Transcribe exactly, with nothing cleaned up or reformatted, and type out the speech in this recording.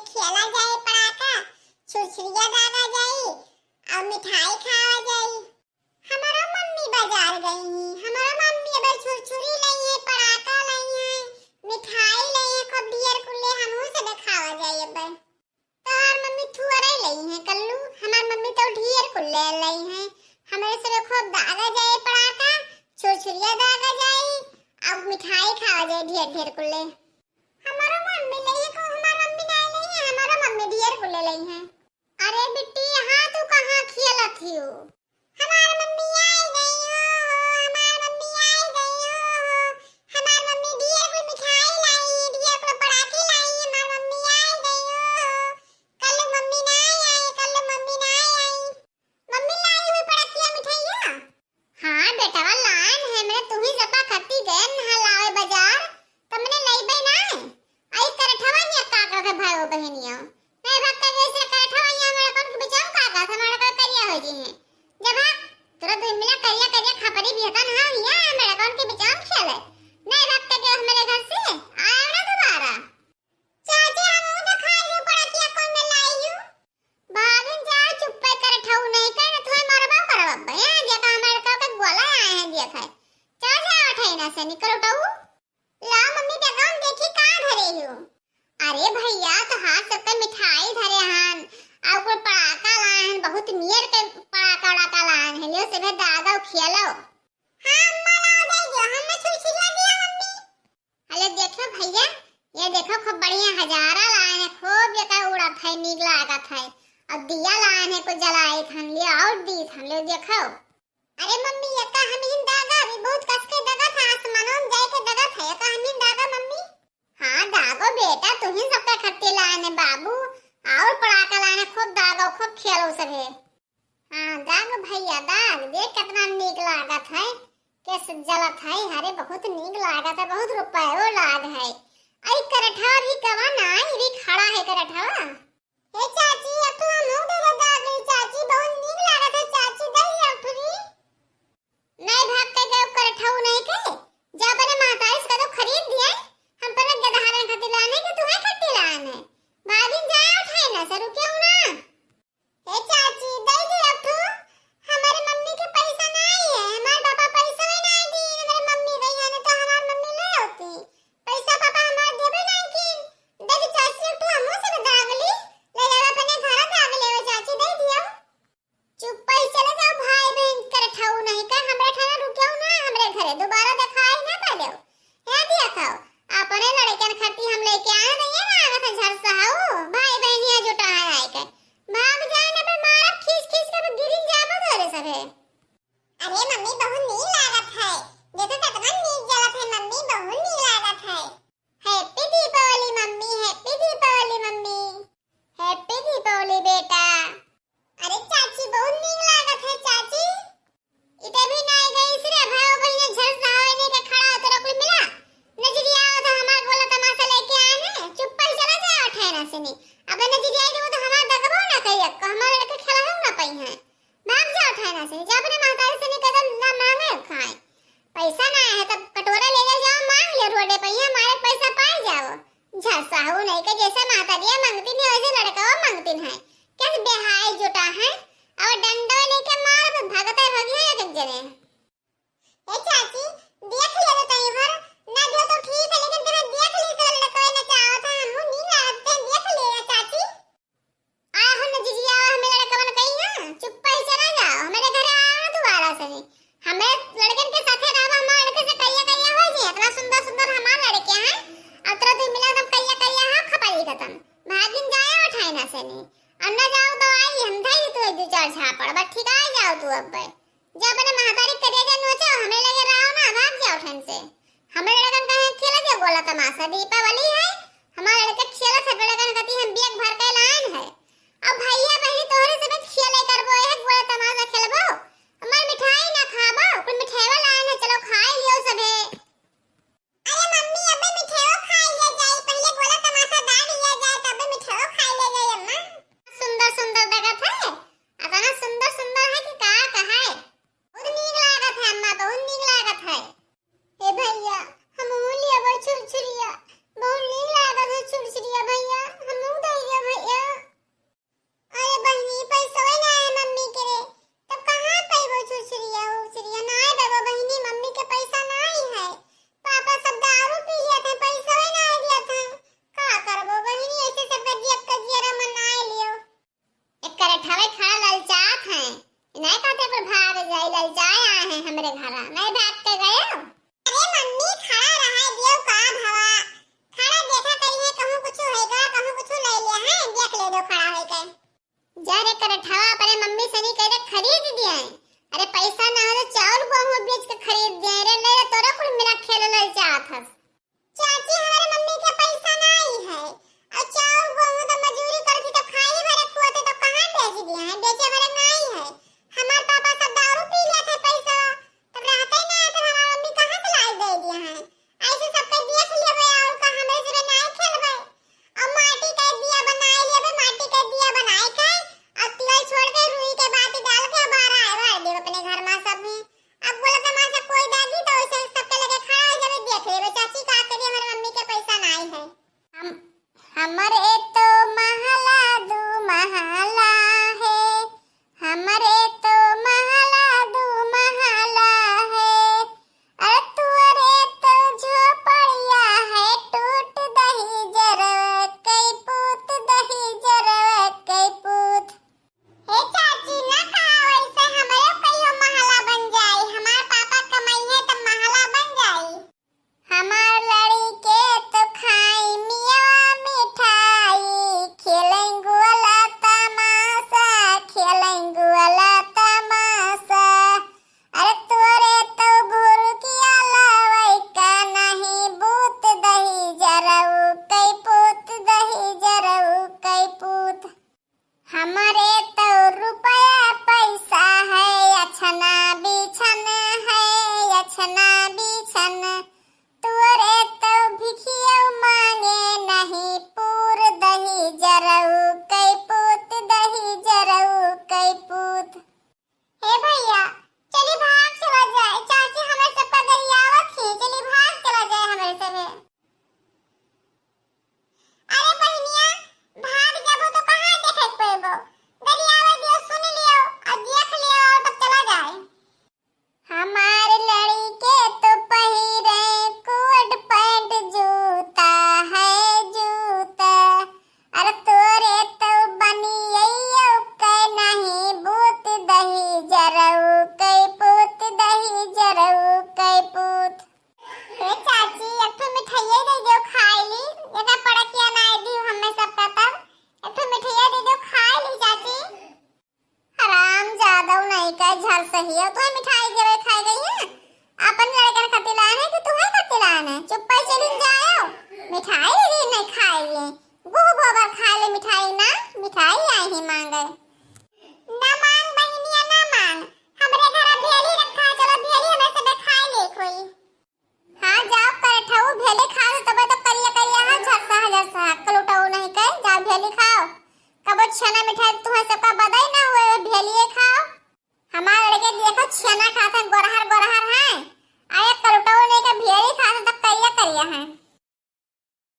खेला जाए पड़ाका, छुरछुरिया दागा जाई, अउर मिठाई खावा जाई। हमारो मम्मी बाजार गई हैं, हमारो मम्मी अबे छुरछुरी लई हैं, पड़ाका लई हैं, मिठाई लई हैं, खूब ढेर कुल्ले, हमहू सब खावा जाई अबे। तोहार मम्मी थुअरे लई हैं कल्लू, हमार मम्मी तो ढेर कुल्ले लई हैं। हमरे सब खूब दागा जाए पड़ाका, छुरछुरिया दागा जाई, अब मिठाई खावा जाए ढेर ढेर कुल्ले। हमारो मम्मी लई है को, हमार मम्मी नाय लई है, हमारो मम्मी ढेर कुल्ले लई है। अरे बिट्टी, हाँ तू कहाँ खेलत हियो? हमार मम्मी आई गई हो, हमार मम्मी आई गई हो, हमार मम्मी ढेर कुल मिठाई लाई, ढेर कुल पड़ाके लाई, हमार मम्मी आई गई हो। कल मम्मी नाय आई, कल मम्मी नाय आई। मम्मी लाई हुई पड़ाकिया मिठाइया? हाँ बेटवा, लान है, मने तुही सबका खत्ती गए नहलावे बाजार, त मने लइबे ना। आई करठवा हिया का करत है भाई बहनिया? नहीं भाग के जैसे करठवा हिया हमारे कौन के बिचाऊ का करत है, हमारे कौन करिया हो जी है। जब भाग, तोरा दुई मिला करिया करिया खपरी बिहता ना हिया, हमारे कौन के बिचाऊ खेले। नहीं भाग के गए हमारे घर से, आयो ना दोबारा। चाची, हम तो खाई हूँ, पड़ाकिया कौन में लाई हूँ? भागिन जा, चुप्पे करठऊ नहीं कर, तुम्हें मरबो करब अब। यहाँ देखा हमारे लड़का के गोला आए हैं, देख है। चल जा, उठाई ना से निकल उठाऊ। ला मम्मी, बेगन देखी का धरे हूँ। अरे भैया, तो हाथ सबके मिठाई धरे हन, और कुल पड़ाका लाए हन, बहुत नियर के पड़ाका उड़ाका लाए हन, लियो सबे दागा खेलो। हाँ अम्मा, लाओ दे दियो, हमें छुरछुरिया दिया मम्मी। अरे देखो भैया, ये देखो खूब बढ़िया हजारा लाए हैं, खूब एका उड़त है, नीक लागत है। और दिया लाए हैं, कुछ जलाइत हन, लियो और दीत हन, लियो देखो। अरे मम्मी, एका हमीन दागा, अभी बहुत कस के दगत है, आसमानों में जाए के दगत है, एका हमीन दागा मम्मी। हाँ दागो बेटा, तुही सबका खत्ती लाए हैं बाबू, और पड़ाका लाए हैं, खूब दागो, खूब खेलो सभे। हाँ, दाग भैया, दाग, देख कितना नीक लागत है, केस जलत है, अरे बहुत नीक लागत है, बहुत रुपयो लाग है। आई करठवा भी कवन आई भी खड़ा है करठवा। हे चाची, अब तू हमहू दे दे दाग, चाची, बहुत नीक लागत है, चाची, दे दे अब थोड़ी। नहीं भाग के गए करठऊ नहीं के, जा अपने महतारी से कदो खरीद दिए, हम पर गदहारन खातिर लाने के तुम्हें खातिर लाने। भागिन जाए उठाए ना से रुके ना। ए चाची, दे दे अब तू। हमारे मम्मी के पैसा नाई है, हमारे पापा पैसा ही नाई दी, हमारे मम्मी भैया ने तो हमारे मम्मी ले होती। पैसा पापा हमारे देबे नाई की। दे दे चाची, अब तू हमहू से दाग ली, ले जाओ अपने घर दाग ले, चाची दे दियो। चुप ही चले जाओ भाई बहन, करठऊ नहीं का, हमरे ठाना रुकेउ ना, हमरे घरे दोबारा देखाई ना पड़ेउ। हे दिया खाओ, अपने लड़कन खाती हम लेके आए नहीं है ना, आगत है झरसा हो, भाई बहन यहाँ जुटा है आए के। भाग जाए ना बे, मारब खींच खींच के, बे गिरिन जाबो तोरे सभे। अरे मम्मी, बहुत नीक लागत है, देखो कितना नीक जलत है मम्मी, बहुत नीक लागत है। Happy Deepavali mummy, Happy Deepavali mummy. Happy Deepavali बेटा। अरे चाची, बहुत नीक लागत है चाची। इते भी नाई गई सिरे भाई बहिन झरसा होए नहीं के खड़ा होते रकुल मिला। नजरिया आवत है हमार गोला तमाशा लेके आए हैं। चुप्पा ही चला जाओ ठहरा से नहीं। अब नजरिया आई तो हमार दगबो ना करिए, हमार लड़के खेला हो ना पाई हैं। भाग जाओ ठहरा से, जा अपने महतारी से नहीं कदम ना मांगे खाए। पैसा ना है तब कटोरा ले ले जाओ, मांग ले रोडे पे, यहाँ मारे पैसा पाए जाओ। झरसा हो नहीं के जैसे महतारिया मांगती नहीं वैसे लड़का वो मांगती है। क्या बेहाय जुटा है, और डंडो लेके मार तो भागते भागी है एक जने। ए चाची, देख ले तो तई भर, ना दो तो ठीक है, लेकिन तेरा देख ले तो लड़का ना चाहो था, हम नहीं लागत, देख ले चाची। आहो न जिजिया, हमें लड़कवन कही है, चुप्पा ही चला जाओ, हमारे घरे आओ ना दोबारा से नहीं। हमें लड़कन के साथे रहो, हमारे लड़के से कहिया कहिया हो जी, इतना सुंदर सुंदर हमारे लड़के हैं, अतरा तू मिला एकदम कहिया कहिया हो, खपाई खत्म। भागिन जाए उठाए ना से नहीं, और ना जाओ तो आई, हम धाई तू एक दो चार झापड़, बस ठीक आ जाओ तू अब। जा अपने महतारी करिया जा नोचो, हमरे लगे रहो ना, भाग जाओ ठन से। हमरे लड़कन का है खेला जा गोला तमाशा, दीपावली है, हमारे लड़के खेला सब लड़कन कती हम बैग भर के लान है। अब भैया बहनी तोहरे सब खेले करबो, है गोला तमाशा खेलबो, हमार मिठाई ना खाबो, कुल मिठाई लान है, चलो खाए लियो सबे। अरे मम्मी, अबे मिठाई खाए ले जाई, पहले गोला तमाशा दांड लिया जाए, तबे मिठाई खाए ले जाई अम्मा। सुंदर सुंदर लगत है, अतना सुंदर सुंदर है कि का कहाए। बहुत नीक लागत है अम्मा, बहुत नीक लागत है। हे भैया, हमहू लियाबो छुरछुरिया, बहुत नीक लागत है छुरछुरिया भैया, हमहू दे जाए ललचाए आए हैं हमरे घरा, नहीं भाग के गए। अरे मम्मी, खड़ा रहा दियो का भवा, खड़ा देखा कहीं है, कहूँ कुछ होएगा, कहूँ कुछ ले लिया है, देख ले दो खड़ा होके। जा रे करठवा, अपने मम्मी सनी कह दे खरीद दिया है। अरे पैसा ना हो तो चाउर गेहूँ बेच के खरीद दिया है रे, ले रे, तोरा कुल मिला खेल ले चाहत हस। चाची, हमारे मम्मी के पैसा नाई है, और चाउर गेहूँ तो मजूरी करती तो खाई भरे खुआते, तो कहाँ बेच दिया है, बेचे भरे नाई है। हमार पापा सब दारू पी लेते पैसा, तब रहते ही ना है, तब हमार मम्मी कहाँ से लाई दे दिया है। ऐसे सबके देख लेबे, और का हमरे से नाई खेलबे। और माटी के दिया बनाए लेबे, माटी के दिया बनाए के, और तेल छोड़ के रुई के बाती डाल के बारह आए भर देबे अपने घर में सब में। अब बोला तमाशा कोई दागी तो वैसे सबके लगे खड़ा हो जाबे, देख लेबे चाची का करी, हमारे मम्मी के पैसा नाई है। हम, हमरे तो महला दू महला है, हमरे तो महला दू महला है, अरे तुअरे तो झोपड़िया है, टूट दही जरवे कई पूत, दही जरवे कई पूत। हे चाची, ना कहा वैसे, हमरे कहियो महला बन जाई। हमार पापा कमाई है तब महला बन जाई। हमार लड़िके तो खाई मियावा मिठाई, खेलें गुअला तमाशा, खेलें गुअला तमाशा। अरे तोरे तो भुरकिया लवई का नहीं, बूत दही जरऊ कई पूत, दही जरऊ कई पूत। हमरे तो रुपया पैसा है, अछना बिछन है, अछना बिछन। तुअरे तो भिखियो मांगे नहीं, पूर दही जरऊ कई पूत, दही जरऊ कई पूत। हे भैया, चली भाग चला जाए, चाची हमें सबका गरियावत ही, चली भाग चला जाए हमें सभे। अरे बहिनिया, भाग जाबो तो कहाँ देखे के पेबो? गरियावे दियो, सुन लियो, और देख लियो, और तब चला जाए। हमार लड़िके तो पहिरे कोट पैंट जूता है जूता, अरे तोरे तो बनियैयो के नहीं, बूत दही जरऊ कई पूत, दही जरऊ कई पूत। ए चाची, एक ठो मिठाइये दे दियो खाए ली, एका पड़किया ना दी हमें सब का तब, एक ठो मिठाइये दे दियो खाए ली चाची। हराम जादव नहीं का झर सही है, तुम्हें मिठाई देवे खाए गई है, अपन लड़कन खातिर लाए हैं कि तुम्हें खातिर लाए हैं? चुप्पा चली जाओ, मिठाई भी नहीं खाए लिए, गुह गोबर खाए ले मिठाई ना, मिठाई आई ही मांगे। ना मांग बहिनिया ना मांग, हमरे घर भेली रखा, चलो भेली हमें से खाए ले कोई। हाँ, जाओ करठऊ, भेली खाओ, तबे तो करिया करिया है, झरसा है झरसा, अक्कल उठाऊ नहीं के, जाओ भेली खाओ। कबो छेना मिठाई तुम्हें सबका बदाई ना हुए, भेलिए खाओ। हमारे लड़के देखो छेना खाते हैं, गोरहर गोरहर हैं, आया अक्कल उठाऊ नहीं के, भेली खाते तो करिया करिया हैं।